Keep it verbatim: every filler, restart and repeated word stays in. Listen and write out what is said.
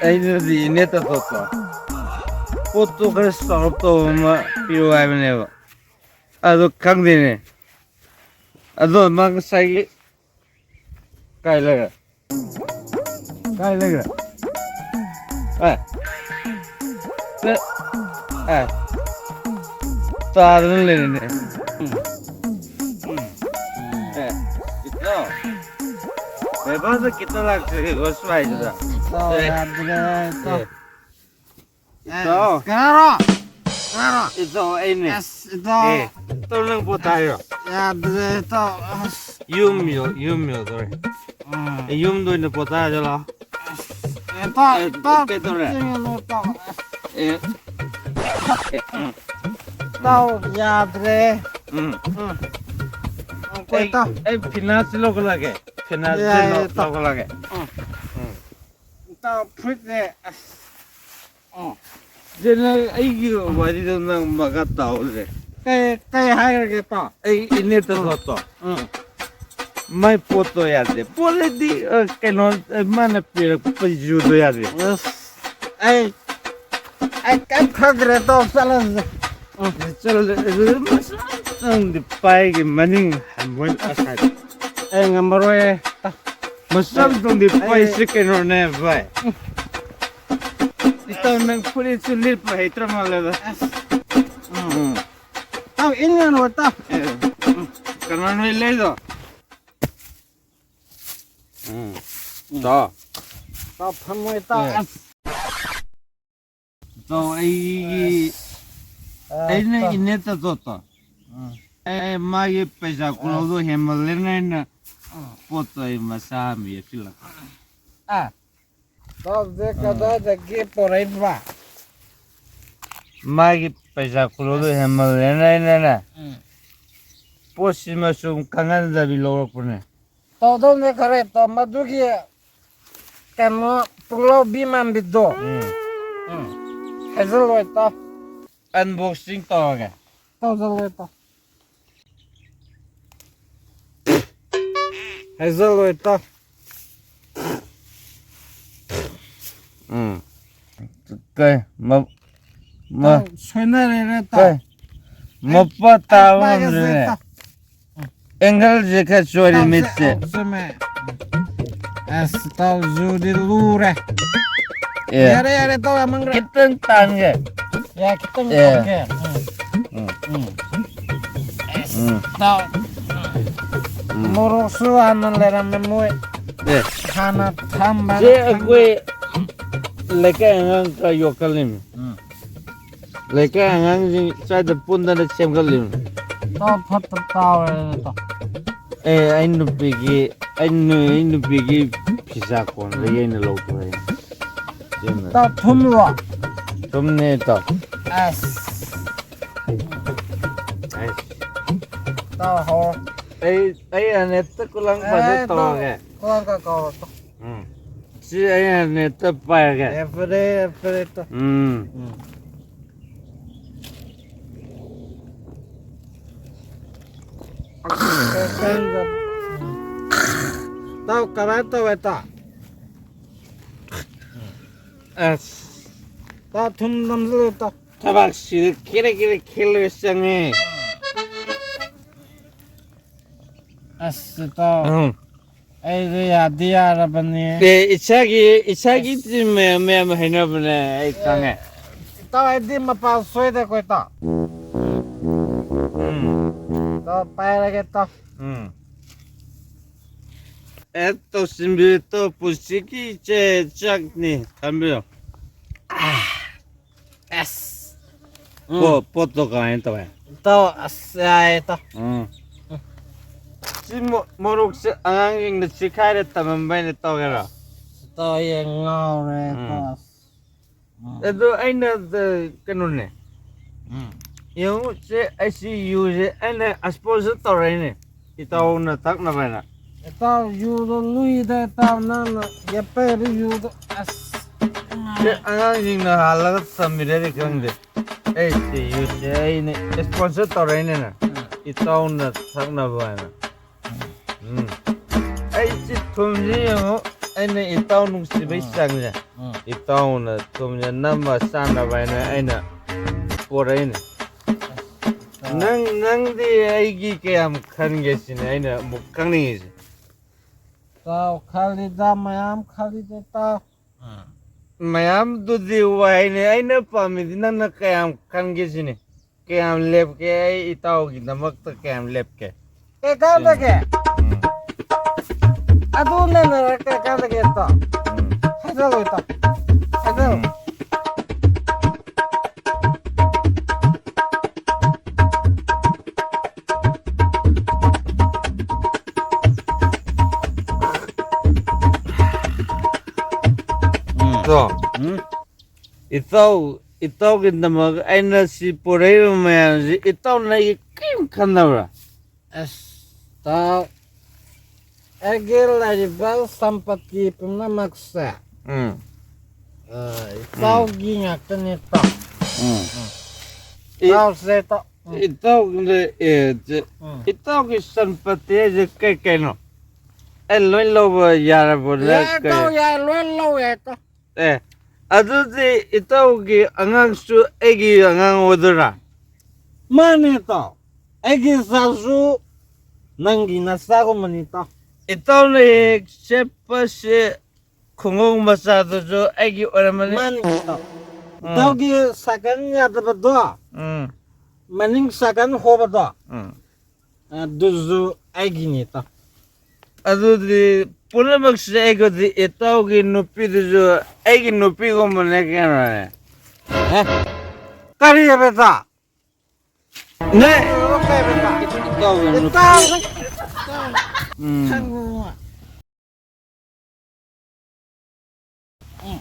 ꯑꯩꯅꯗꯤ ꯏꯅꯦ ꯇꯥꯇꯣꯠꯇꯣ ꯄꯣꯠꯇꯣ ꯈꯔ ꯆꯥꯎꯔꯞ ꯇꯧꯕ ꯑꯃ ꯄꯤꯔꯛꯑꯣ ꯍꯥꯏꯕꯅꯦꯕ꯫ ꯑꯗꯣ ꯈꯪꯗꯦꯅꯦ꯫ ꯑꯗꯣ ꯃꯥ ꯉꯁꯥꯏꯒꯤ ꯀꯥꯏ ꯂꯩꯔꯦ? ꯀꯥꯏ ꯂꯩꯔꯦ? ꯑꯦ꯫ ꯑꯦ꯫ ꯑꯦ꯫ ꯆꯥꯗꯅ ꯂꯩꯔꯦꯅꯦ꯫ ꯎꯝ꯫ ꯎꯝ꯫ ꯑꯦ꯫ ꯏꯇꯥꯎ꯫ ꯕꯦꯕꯥꯗ ꯈꯤꯇ ꯂꯥꯛꯆꯒꯦꯀꯣ ꯁ꯭ꯋꯥꯏꯁꯤꯗ꯫ ꯏꯇꯥꯎ ꯑꯦ꯫ ꯌꯥꯗ꯭ꯔꯦ, ꯏꯇꯥꯎ꯫ ꯑꯦ꯫ ꯏꯇꯥꯎ꯫ ꯀꯅꯥꯔꯣ? ꯀꯅꯥꯔꯣ? ꯏꯇꯥꯎ ꯑꯩꯅꯦ꯫ ꯑꯁ, ꯏꯇꯥꯎ꯫ ꯑꯦ꯫ ꯏꯇꯥꯎ ꯅꯪ ꯄꯣꯠ ꯇꯥꯏꯔꯣ? ꯌꯥꯗ꯭ꯔꯦ, ꯏꯇꯥꯎ꯫ ꯑꯁ꯫ ꯌꯨꯝ ꯌꯧ-, ꯌꯨꯝ ꯌꯧꯗꯧꯔꯦ꯫ ꯎꯝ꯫ ꯑꯦ, ꯌꯨꯝꯗ ꯑꯣꯏꯅ ꯄꯣꯠ ꯇꯥꯏꯔꯁꯤꯔꯣ? ꯑꯁ, ꯏꯇꯥꯎ, ꯑꯦ, ꯏꯇꯥꯎ, ꯀꯩꯗꯧꯔꯦ? ꯆꯦꯡꯉꯦ, ꯏꯇꯥꯎ꯫ ꯑꯦ꯫ ꯑꯦ, ꯎꯝ꯫ ꯏꯇꯥꯎ, ꯌꯥꯗ꯭ꯔꯦ꯫ ꯎꯝ꯫ ꯎꯝ꯫ ꯎꯝ, ꯀꯣꯏ ꯑꯩ, ꯏꯇꯥꯎ꯫ ꯑꯩ ꯐꯤꯅꯥꯟꯁ ꯂꯧꯈꯠꯂꯒꯦ꯫ ꯐꯤꯅꯥꯟꯁ ꯌꯥꯏꯌꯦ, ꯂꯧ-, ꯏꯇꯥꯎ꯫ ꯂꯧꯈꯠꯂꯒꯦ꯫ ꯎꯝ꯫ ꯎꯝ꯫ ꯏꯇꯥꯎ, ꯐꯨꯔꯤꯠꯁꯦ, ꯑꯁ꯫ ꯑꯣ꯫ ꯁꯤꯅ ꯑꯩꯒꯤ ꯋꯥꯔꯤꯗꯣ ꯅꯪ ꯃꯈꯥ ꯇꯥꯍꯧꯗ꯭ꯔꯦ꯫ ꯀꯩ, ꯀꯩ ꯍꯥꯏꯔꯒꯦ, ꯄꯥꯎ? ꯑꯩ ꯏꯅꯦ ꯇꯥꯇꯣꯠꯇꯣ꯫ ꯎꯝ꯫ ꯃꯥꯏ ꯄꯣꯠꯇꯣ ꯌꯥꯗꯦ꯫ ꯄꯣꯠ ꯍꯥꯏꯗꯤ, ꯑ, ꯀꯩꯅꯣ, ꯑ, ꯃꯥꯅ ꯄꯤꯔꯛꯄ ꯌꯨꯗꯣ ꯌꯥꯗꯦ꯫ ꯑꯁ, ꯑꯩ, ꯑꯩ ꯀꯩꯝ ꯈꯪꯗ꯭ꯔꯦ, ꯇꯣꯛ, ꯆꯠꯂꯁꯤ꯫ ꯎꯝ꯫ ꯆꯠꯂꯁꯤ꯫ ꯑꯗꯨ ꯃꯁꯥ ꯅꯪꯗꯤ ꯄꯥꯏꯒꯤ ꯃꯅꯤꯡ ꯍꯟꯕꯣꯏ ꯑꯁꯥꯏꯗ꯫ ꯑꯩ ꯉꯝꯃꯔꯣꯏꯌꯦ꯫ ꯃꯁꯝꯗꯨꯗꯤ ꯑꯩ ꯄꯩꯁꯤ ꯀꯩꯅꯣꯅꯦ ꯚꯥꯏ꯫ ꯏꯇꯥꯎ ꯅꯪ ꯐꯨꯔꯤꯠꯁꯨ ꯂꯤꯠꯄ ꯍꯩꯇ꯭ꯔ ꯃꯥꯜꯂꯦꯗ꯫ ꯑꯁ꯫ ꯎꯝ꯫ ꯎꯝ꯫ ꯇꯥꯎ ꯏꯟꯒꯅꯨ ꯇꯥꯎ꯫ ꯑꯦ, ꯎꯝ꯫ ꯀꯅꯥꯅꯣ ꯂꯩꯗꯣ? ꯎꯝ꯫ ꯎꯝ꯫ ꯇꯥꯎ꯫ ꯇꯥꯎ ꯐꯝꯃꯣꯏ ꯇꯥꯎ꯫ ꯑꯦ꯫ ꯑꯁ꯫ ꯇꯥꯎ ꯑꯩꯒꯤ ꯑꯁ꯫ ꯑ, ꯑꯩꯅ ꯇꯥꯎ꯫ ꯏꯅꯦ ꯇꯥꯇꯣꯠꯇꯣ꯫ ꯎꯝ꯫ ꯑꯦ, ꯃꯥꯒꯤ ꯄꯩꯁꯥ ꯈꯨꯂꯧꯗꯣ ꯑꯁ꯫ ꯍꯦꯟꯃꯜꯂꯦꯅ ꯑꯩꯅ ꯎꯝ꯫ ꯄꯣꯠꯇꯣ ꯑꯩ ꯃꯆꯥ ꯑꯃ ꯌꯦꯛꯁꯤꯜꯂꯛꯄ꯫ ꯑ꯫ ꯇꯥꯎꯁꯦ ꯎꯝ꯫ ꯀꯗꯥꯏꯗꯒꯤ ꯄꯣꯔꯛꯏꯕ? ꯃꯥꯒꯤ ꯄꯩꯁꯥ ꯈꯨꯂꯧꯗꯣ ꯑꯁ꯫ ꯍꯦꯟꯃꯜꯂꯦꯅ ꯑꯩꯅꯅꯦ꯫ ꯎꯝ꯫ ꯄꯣꯠꯁꯤ ꯃꯆꯨꯝ ꯈꯪꯍꯟꯗꯕꯤ ꯂꯧꯔꯛꯄꯅꯦ꯫ ꯇꯧꯗꯧꯅꯦ ꯈꯔ ꯇꯧ꯫ ꯃꯗꯨꯒꯤ ꯀꯩꯅꯣ ꯄꯨꯛꯂꯥꯎꯕꯤ ꯃꯥꯟꯕꯤꯗꯣ꯫ ꯎꯝ꯫ ꯎꯝ꯫ ꯍꯥꯏꯖꯜꯂꯣꯏ ꯇꯥꯎ꯫ Unboxing ꯇꯧꯔꯒꯦ꯫ ꯇꯧꯖꯜꯂꯣꯏ ꯇꯥꯎ꯫ ꯍꯥꯏꯖꯜꯂꯣꯏ ꯇꯥꯎ꯫ ꯎꯝ꯫ ꯀꯩ? ꯃ-, ꯃ-, ꯏꯇꯥꯎ, ꯁꯣꯏꯅꯔꯦꯅꯦ, ꯏꯇꯥꯎ꯫ ꯀꯩ? ꯃꯄꯥ ꯇꯥꯕ ꯑꯩ ꯄꯥꯏꯒꯦꯁꯦ, ꯉꯝꯗ꯭ꯔꯦꯅꯦ꯫ ꯏꯇꯥꯎ꯫ ꯑꯦꯡꯒꯜꯁꯦ ꯈꯔ ꯆꯣꯏꯔꯦ ꯏꯇꯥꯎꯁꯦ, ꯃꯤꯠꯁꯦ꯫ ꯏꯇꯥꯎ, ꯆꯨꯝꯃꯦ꯫ ꯑꯁ, ꯏꯇꯥꯎ, ꯖꯨꯗꯤ ꯂꯨꯔꯦ꯫ ꯑꯦ꯫ ꯌꯥꯔꯦ, ꯌꯥꯔꯦ, ꯏꯇꯥꯎ, ꯌꯥꯝꯃꯟꯈ꯭ꯔꯦ꯫ ꯈꯤꯇꯪ ꯇꯥꯟꯒꯦ꯫ ꯌꯥ, ꯈꯤꯇꯪ ꯑꯦ꯫ ꯇꯥꯟꯒꯦ꯫ ꯎꯝ, ꯎꯝ꯫ ꯎꯝ꯫ ꯑꯁ, ꯎꯝ꯫ ꯏꯇꯥꯎ, ꯎꯝ꯫ ꯃꯣꯔꯣꯛꯁꯨ ꯍꯥꯟꯅ ꯂꯩꯔꯝꯃꯦ ꯃꯣꯏ꯫ ꯑꯦ꯫ ꯍꯥꯟꯅ ꯊꯝꯕ꯫ ꯁꯤ ꯑꯩꯈꯣꯏ ꯂꯩꯀꯥꯏ ꯑꯉꯥꯡ ꯈꯔ ꯌꯣꯛꯈꯠꯂꯤꯃꯤ꯫ ꯎꯝ꯫ ꯂꯩꯀꯥꯏ ꯑꯉꯥꯡꯁꯤꯡ ꯁ꯭ꯋꯥꯏꯗ ꯄꯨꯟꯗꯅ ꯁꯦꯝꯒꯠꯂꯤꯃꯤ꯫ ꯏꯇꯥꯎ, ꯐꯠꯇꯕ ꯇꯥꯎꯔꯦꯅꯦ, ꯏꯇꯥꯎ꯫ ꯑꯦ, ꯑꯩ ꯅꯨꯄꯤꯒꯤ, ꯑꯩ ꯅꯨ-, ꯑꯩ ꯅꯨꯄꯤꯒꯤ ꯐꯤꯁꯥ ꯀꯣꯟꯗꯒꯤ ꯑꯩꯅ ꯂꯧꯊꯣꯔꯛꯏ꯫ ꯏꯇꯥꯎ, ꯊꯨꯝꯂꯣ? ꯊꯨꯝꯅꯦ, ꯏꯇꯥꯎ꯫ ꯑꯁ꯫ ꯑꯩ, ꯏꯇꯥꯎ, ꯍꯧꯔꯣ꯫ ꯑꯩ, ꯑꯩ ꯑꯅꯦꯠꯇ ꯈꯨꯂꯪ ꯐꯖꯅ ꯇꯧꯔꯒꯦ꯫ ꯈꯨꯂꯪ ꯈꯔ ꯀꯧꯔꯣ, ꯏꯇꯥꯎ꯫ ꯎꯝ꯫ ꯁꯤ ꯑꯩ ꯑꯅꯦꯠꯇ ꯄꯥꯏꯔꯒꯦ꯫ ꯌꯥꯏꯐꯔꯦ, ꯌꯥꯏꯐꯔꯦ, ꯏꯇꯥꯎ꯫ ꯎꯝ꯫ ꯎꯝ꯫ ꯏꯇꯥꯎ, ꯀꯃꯥꯏꯅ ꯇꯧꯋꯦ, ꯏꯇꯥꯎ? ꯑꯁ꯫ ꯏꯇꯥꯎ, ꯊꯨꯝ ꯅꯝꯖꯜꯂꯣ, ꯏꯇꯥꯎ꯫ ꯊꯕꯛꯁꯤꯗꯤ ꯀꯤꯔꯤ ꯀꯤꯔꯤ ꯈꯦꯜꯂꯒ ꯆꯪꯉꯦ꯫ ꯑꯁ, ꯏꯇꯥꯎ꯫ ꯎꯝ꯫ ꯑꯩꯗꯤ ꯌꯥꯗꯤ ꯌꯥꯔꯕꯅꯤ꯫ ꯑꯦ, ꯏꯁꯥꯒꯤ, ꯏꯁꯥꯒꯤ ꯃꯌꯥꯝ, ꯃꯌꯥꯝ ꯍꯩꯅꯕꯅꯦ, ꯑꯩ ꯈꯪꯉꯦ꯫ ꯏꯇꯥꯎ, ꯑꯩꯗꯤ ꯃꯄꯥꯟ ꯁꯣꯏꯗꯀꯣ, ꯏꯇꯥꯎ꯫ ꯎꯝ꯫ ꯏꯇꯥꯎ, ꯄꯥꯏꯔꯒꯦ, ꯏꯇꯥꯎ꯫ ꯎꯝ꯫ ꯑꯦ, ꯇꯧꯁꯤꯟꯕꯤꯌꯨ, ꯏꯇꯥꯎ, ꯄꯨꯟꯁꯤꯒꯤ ꯏꯆꯦ ꯆꯥꯛꯅꯤ, ꯊꯝꯕꯤꯌꯨ꯫ ꯑꯁ꯫ ꯄꯣ-, ꯄꯣꯠꯇꯣ ꯀꯃꯥꯏꯅ ꯇꯧꯋꯦ? ꯏꯇꯥꯎ, ꯑꯁ, ꯌꯥꯏ, ꯏꯇꯥꯎ꯫ ꯎꯝ꯫ ꯁꯤ ꯃꯣ-, ꯃꯣꯔꯣꯛꯁꯦ ꯑꯉꯥꯡꯁꯤꯡꯗ ꯆꯤꯈꯥꯏꯔ ꯊꯝꯃꯝꯕ ꯑꯩꯅ ꯇꯧꯒꯦꯔꯣ? ꯏꯇꯥꯎ, ꯑꯩ ꯉꯥꯎꯔꯦ, ꯏꯇꯥꯎ, ꯎꯝ꯫ ꯑꯁ꯫ ꯎꯝ꯫ ꯑꯗꯣ ꯑꯩꯅ ꯗ-, ꯀꯩꯅꯣꯅꯦ꯫ ꯎꯝ꯫ ꯌꯦꯡꯉꯨ, ꯁꯦ ꯑꯩꯁꯤ ꯌꯨꯁꯦ ꯑꯩꯅ sponsor ꯇꯧꯔꯛꯏꯅꯦ꯫ ꯏꯇꯥꯎꯅ ꯊꯛꯅꯕ ꯍꯥꯏꯅ꯫ ꯏꯇꯥꯎ, ꯌꯨꯗꯣ ꯂꯨꯏꯗ, ꯏꯇꯥꯎ, ꯅꯪꯅ ꯌꯦꯠꯄꯩꯔ ꯌꯨꯗꯣ, ꯑꯁ꯫ ꯁꯦ ꯑꯉꯥꯡꯁꯤꯡꯅ ꯍꯥꯜꯂꯒ ꯊꯝꯃꯤꯔꯗꯤ ꯈꯪꯗꯦ꯫ ꯑꯩꯁꯤ ꯌꯨꯁꯦ ꯑꯩꯅ sponsor ꯇꯧꯔꯛꯏꯅꯦꯅ꯫ ꯏꯇꯥꯎꯅ ꯊꯛꯅꯕ ꯍꯥꯏꯅ꯫ ꯎꯝ꯫ ꯑꯩꯁꯤ ꯊꯨꯝꯁꯤ ꯌꯦꯡꯉꯨ, ꯑꯩꯅ ꯏꯇꯥꯎ ꯅꯨꯡꯁꯤꯕꯩ ꯆꯥꯡꯁꯦ꯫ ꯎꯝ꯫ ꯏꯇꯥꯎꯅ ꯊꯨꯝꯁꯦ ꯅꯝꯃ ꯆꯥꯅꯕ ꯍꯥꯏꯅ ꯑꯩꯅ ꯄꯣꯔꯛꯏꯅꯦ꯫ ꯅꯪ, ꯅꯪꯗꯤ ꯑꯩꯒꯤ ꯀꯌꯥꯝ ꯈꯟꯒꯦ ꯁꯤꯅꯦ ꯑꯩꯅ ꯑꯃꯨꯛ ꯈꯪꯅꯤꯡꯉꯤꯁꯦ꯫ ꯏꯇꯥꯎ ꯈꯜꯂꯤꯗ, ꯃꯌꯥꯝ ꯈꯜꯂꯤꯗ ꯏꯇꯥꯎ꯫ ꯃꯌꯥꯝꯗꯨꯗꯤ ꯋꯥꯍꯩꯅꯦ, ꯑꯩꯅ ꯄꯥꯝꯃꯤꯗꯤ ꯅꯪꯅ ꯀꯌꯥꯝ ꯈꯟꯒꯦ ꯁꯤꯅꯤ꯫ ꯀꯌꯥꯝ ꯂꯦꯞꯀꯦ? ꯑꯩ ꯏꯇꯥꯎꯒꯤꯗꯃꯛꯇ ꯀꯌꯥꯝ ꯂꯦꯞꯀꯦ? ꯀꯩ ꯀꯥꯟꯗꯒꯦ? ꯎꯝ꯫ ꯑꯗꯨ ꯅꯪꯅ ꯀꯩ ꯀꯥꯟꯗꯒꯦ ꯏꯇꯥꯎ? ꯎꯝ꯫ ꯍꯥꯏꯖꯜꯂꯣ ꯏꯇꯥꯎ꯫ ꯍꯥꯏꯖꯜꯂꯣ꯫ ꯎꯝ꯫ ꯎꯝ꯫ ꯏꯇꯥꯎ, ꯎꯝ? ꯏꯇꯥꯎ, ꯏꯇꯥꯎꯒꯤꯗꯃꯛ ꯑꯩꯅ ꯁꯤ ꯄꯨꯔꯛꯏꯕ ꯃꯌꯥꯝꯁꯤ ꯏꯇꯥꯎꯅ ꯑꯩꯒꯤ ꯀꯔꯤꯝ ꯈꯟꯗꯕ꯭ꯔꯥ? ꯑꯁ, ꯏꯇꯥꯎ, ꯑꯩꯒꯤ ꯂꯩꯔꯤꯕ ꯁꯝꯄꯇꯤ ꯄꯨꯝꯅꯃꯛꯁꯦ, ꯎꯝ꯫ ꯑ, ꯏꯇꯥꯎꯒꯤ ꯉꯥꯛꯇꯅꯦ, ꯏꯇꯥꯎ꯫ ꯎꯝ꯫ ꯎꯝ꯫ ꯏ-, ꯏꯇꯥꯎꯁꯦ, ꯏꯇꯥꯎ꯫ ꯎꯝ꯫ ꯏꯇꯥꯎꯒꯤ, ꯑꯦ, ꯆꯦ-, ꯎꯝ꯫ ꯏꯇꯥꯎꯒꯤ ꯁꯝꯄꯇꯤ ꯍꯥꯏꯁꯦ ꯀꯩ ꯀꯩꯅꯣ? ꯑꯩ ꯂꯣꯏ ꯂꯧꯕ ꯌꯥꯔꯕꯣ? ꯌꯥꯏ, ꯀꯩ? ꯏꯇꯥꯎ, ꯌꯥꯏ, ꯂꯣꯏ ꯂꯧ ꯌꯥꯏ, ꯏꯇꯥꯎ꯫ ꯑꯦ, ꯑꯗꯨꯗꯤ ꯏꯇꯥꯎꯒꯤ ꯑꯉꯥꯡꯁꯨ ꯑꯩꯒꯤ ꯑꯉꯥꯡ ꯑꯣꯏꯗꯣꯏꯔꯥ? ꯃꯥꯅꯦ, ꯏꯇꯥꯎ꯫ ꯑꯩꯒꯤ ꯏꯆꯥꯁꯨ ꯅꯪꯒꯤ ꯅꯆꯥꯒꯨꯝꯕꯅꯤ, ꯏꯇꯥꯎ꯫ ꯏꯇꯥꯎꯅ ꯍꯦꯛ ꯁꯦꯠꯄꯁꯦ ꯈꯣꯡꯎꯞ ꯃꯆꯥꯗꯨꯁꯨ ꯑꯩꯒꯤ ꯑꯣꯏꯔꯝꯃꯅꯤ꯫ ꯃꯥꯅꯤ, ꯏꯇꯥꯎ꯫ ꯎꯝ꯫ ꯏꯇꯥꯎꯒꯤ ꯁꯥꯏꯀꯜ ꯌꯥꯗꯕꯗꯣ, ꯎꯝ꯫ ꯃꯅꯤꯡ ꯁꯥꯏꯀꯜ ꯍꯣꯕꯗꯣ, ꯎꯝ꯫ ꯑꯗꯨꯁꯨ ꯑꯩꯒꯤꯅꯤ, ꯏꯇꯥꯎ꯫ ꯑꯗꯨꯗꯤ ꯄꯨꯝꯅꯃꯛꯁꯦ ꯑꯩꯒꯗꯤ ꯏꯇꯥꯎꯒꯤ ꯅꯨꯄꯤꯗꯨꯁꯨ ꯑꯩꯒꯤ ꯅꯨꯄꯤꯒꯨꯝꯕꯅꯦ ꯀꯩꯅꯣꯅꯦ꯫ ꯑꯦ? ꯀꯔꯤ ꯍꯥꯏꯕ, ꯏꯇꯥꯎ? ꯅꯦ! ꯀꯔꯤ ꯍꯥꯏꯕ, ꯏꯇꯥꯎ? ꯏꯇꯥꯎꯒꯤ ꯅꯨꯄꯤ꯫ ꯏꯇꯥꯎ! ꯎꯝ꯫ ꯈꯪꯉꯨ꯫ ꯎꯝ꯫